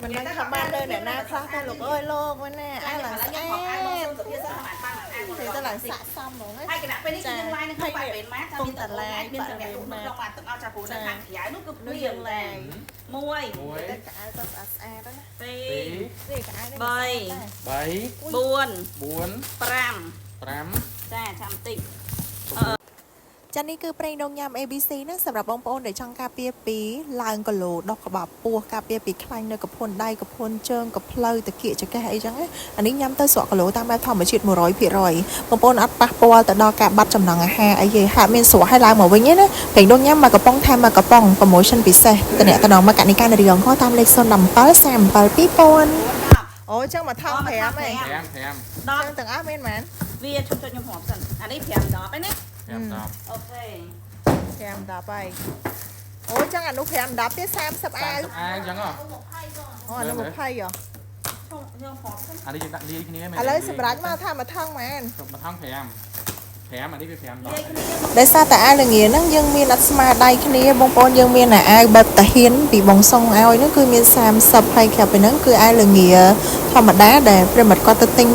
មិនដឹងថាបានលើអ្នកណាខ្លះទេលោកអើយលោកមែនណាអាឡើងស្អាត សុភាសិតបានបានអាន ទៅទៅឡើងសាក់សមហ្មងណា ហើយគណៈពេលនេះគឺយើងឡាយនៅក្នុងបាត់ពេលម៉ាថាមានតែមានតែអ្នកក្នុងបាត់ទាំងអស់ចាព្រោះនៅខាងក្រៅនោះគឺភ្លៀង ឡាយ 1 1 តែកៅអៅក៏ស្អាតស្អាតណាស់ 2 នេះកៅអៅនេះ 3 3 4 4 5 5 ចាចាំតិច ចានេះគឺប្រេងដូងញ៉ាំ ABC ណាសម្រាប់បងប្អូនដែលចង់ការពារពីឡើងគីឡូដុះក្បាលពោះការពារពីខ្លាញ់នៅកភុនដៃកភុនជើងកផ្លូវតាគៀកចង្កេះអីចឹងណាអានេះញ៉ាំទៅស្រកគីឡូតាមបែបធម្មជាតិ100%បងប្អូនអត់ប៉ះពាល់ទៅដល់ការបាត់ចំណង់អាហារអីទេហាក់មានស្រកឲ្យឡើងមកវិញទេណាប្រេងដូងញ៉ាំមកកំប៉ុងថែមមកកំប៉ុង promotion ពិសេសតំណតំណងមកកណិកានារីអង្គតាមលេខ017 37 2000អូចឹងមកថង5ហ៎ 5 5 10 ចឹងទាំងអស់មានប៉ុន្មាន វាឈប់ចុចខ្ញុំរាប់សិនអានេះ5 10ឯណា 5 10 អូខេ 5 10ហើយអូចឹងអានោះ5 10ទៀត30អាវ 30អាវអញ្ចឹងហ៎ អូអានោះ20ហ៎ ខ្ញុំរាប់សិន អានេះយើងដាក់លាយគ្នាមែន ឥឡូវសម្រាប់មកថាមកថងមែន មកថង5 5អានេះវា5 10 ដោយសារតែអាវលងាហ្នឹងយើងមានអត់ស្មើដៃគ្នាបងប្អូនយើងមានអាអាវបែបតាហ៊ានពីបងសុងឲ្យហ្នឹងគឺមាន30ហើយក្រៅពីហ្នឹងគឺអាវលងាធម្មតាដែលប្រិមត្តគាត់ទៅទិញ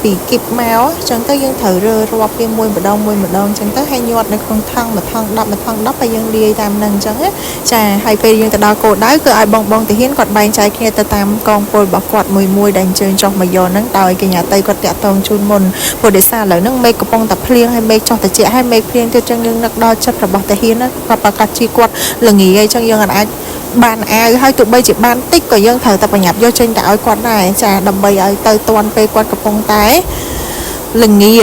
ពីគីបមកអញ្ចឹងទៅយើងត្រូវរើរាប់វាមួយម្ដងមួយម្ដងអញ្ចឹងទៅហើយញាត់នៅក្នុងថង់មួយថង់10មួយថង់10ហើយយើងលាយតាមហ្នឹងអញ្ចឹងណាចាហើយពេលយើងទៅដល់គោលដៅគឺឲ្យបងបងតាហ៊ានគាត់បែងចែកគ្នាទៅតាមកងពលរបស់គាត់មួយមួយដែលអញ្ជើញចុះមកយកហ្នឹងដោយកញ្ញាតីគាត់តាក់ទងជូនមុនព្រោះដោយសារឥឡូវហ្នឹងមេឃកំពុងតែភ្លៀងហើយមេឃចុះត្រជាក់ហើយមេឃភ្លៀងទៀតចឹងយើងនឹកដល់ចិត្តរបស់តាហ៊ានណាគាត់ប្រកាសជាគាត់ល្ងាអីចឹងយើងអាចបានអាវហើយទោះបីជាបានតិចក៏យើងត្រូវតែប្រញាប់យកចេញទៅឲ្យគាត់ដែរចាដើម្បីឲ្យទៅទាន់ពេលគាត់កំពុងតែល្ងា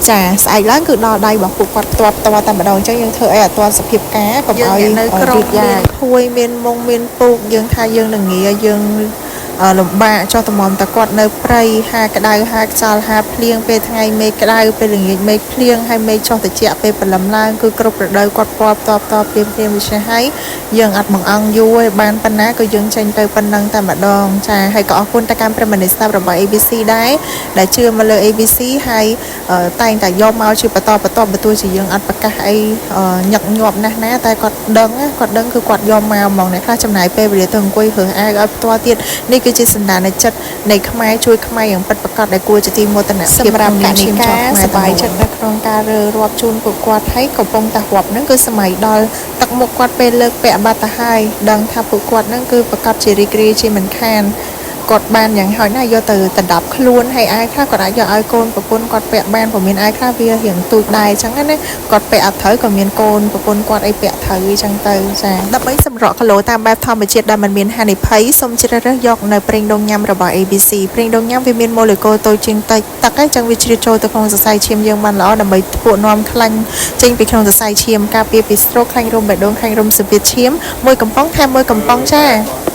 ចាស្អែកឡើងគឺដល់ដៃរបស់ពួកគាត់ផ្ទាល់ផ្ទាល់តែម្ដងអញ្ចឹងយើងធ្វើអីឲ្យទាន់សភាពការកុំឲ្យនៅក្រុងមានភួយមានមុងមានពូកយើងថាយើងល្ងាយើងលំបាកចុះតម្រាំតែគាត់នៅព្រៃហាក្តៅហាខ្យល់ហាភ្លៀងពេលថ្ងៃមេឃក្តៅពេលល្ងាចមេឃភ្លៀងហើយមេឃចុះត្រជាក់ពេលព្រលឹមឡើងគឺគ្រប់រដូវគាត់ពាល់ផ្ទាល់ផ្ទាល់ភ្លាមភ្លាមដូច្នេះហើយយើងអត់បង្អង់យូរឯបានប៉ុណ្ណាក៏យើងចេញទៅប៉ុណ្ណឹងតែម្ដងចាហើយក៏អរគុណទៅកាន់ប្រិមត្តស្ដាប់របស់ ABC ដែរដែលជឿមកលើ ABC ហើយតែងតែយកមកជាបន្តបន្តបើទោះជាយើងអត់ប្រកាសអីញឹកញាប់ណាស់ណាតែគាត់ដឹងគាត់ដឹងគឺគាត់យកមកហ្មងអ្នកខ្លះចំណាយពេលវេលាទៅអង្គុយរើសអាវឲ្យផ្ទាល់ទៀតនេះគឺជាសន្តានចិត្តនៃខ្មែរជួយខ្មែរយ៉ាងពិតប្រាកដដែលគួរជាទីមោទនភាពសម្រាប់កណិកាសប្បាយចិត្តនៅក្នុងការរើរាប់ជូនពួកគាត់ហើយកំពុងតែរាប់ហ្នឹងគឺសម័យដល់ទឹកមុខគាត់ពេលលើកពាក់បាត់ទៅហើយដឹងថាពួកគាត់ហ្នឹងគឺប្រកាសជារីករាយជាមិនខានគាត់បានយ៉ាងហោចណាស់យកទៅដណ្ដប់ខ្លួនហើយអាយខ្លះគាត់អាចយកឲ្យកូនប្រពន្ធគាត់ពាក់បានព្រោះមានអាយខ្លះវារៀងទូចដែរអញ្ចឹងណាគាត់ពាក់អត់ត្រូវក៏មានកូនប្រពន្ធគាត់អីពាក់ត្រូវអញ្ចឹងទៅចាដើម្បីសម្រក់គីឡូតាមបែបធម្មជាតិដែលមិនមានហានិភ័យសូមជ្រើសរើសយកនៅប្រេងដូងញ៉ាំរបស់ ABC ប្រេងដូងញ៉ាំវាមានម៉ូលេគុលតូចជាងតិចទឹកអញ្ចឹងវាជ្រៀតចូលទៅក្នុងសរសៃឈាមយើងបានល្អដើម្បីធ្វើនាំខ្លាញ់ចេញពីក្នុងសរសៃឈាមការពារពី stroke ខ្លាញ់រោមបេះដូងខ្លាញ់រោមសម្ពាធឈាមមួយកំប៉ុងថែមមួយកំប៉ុងចា។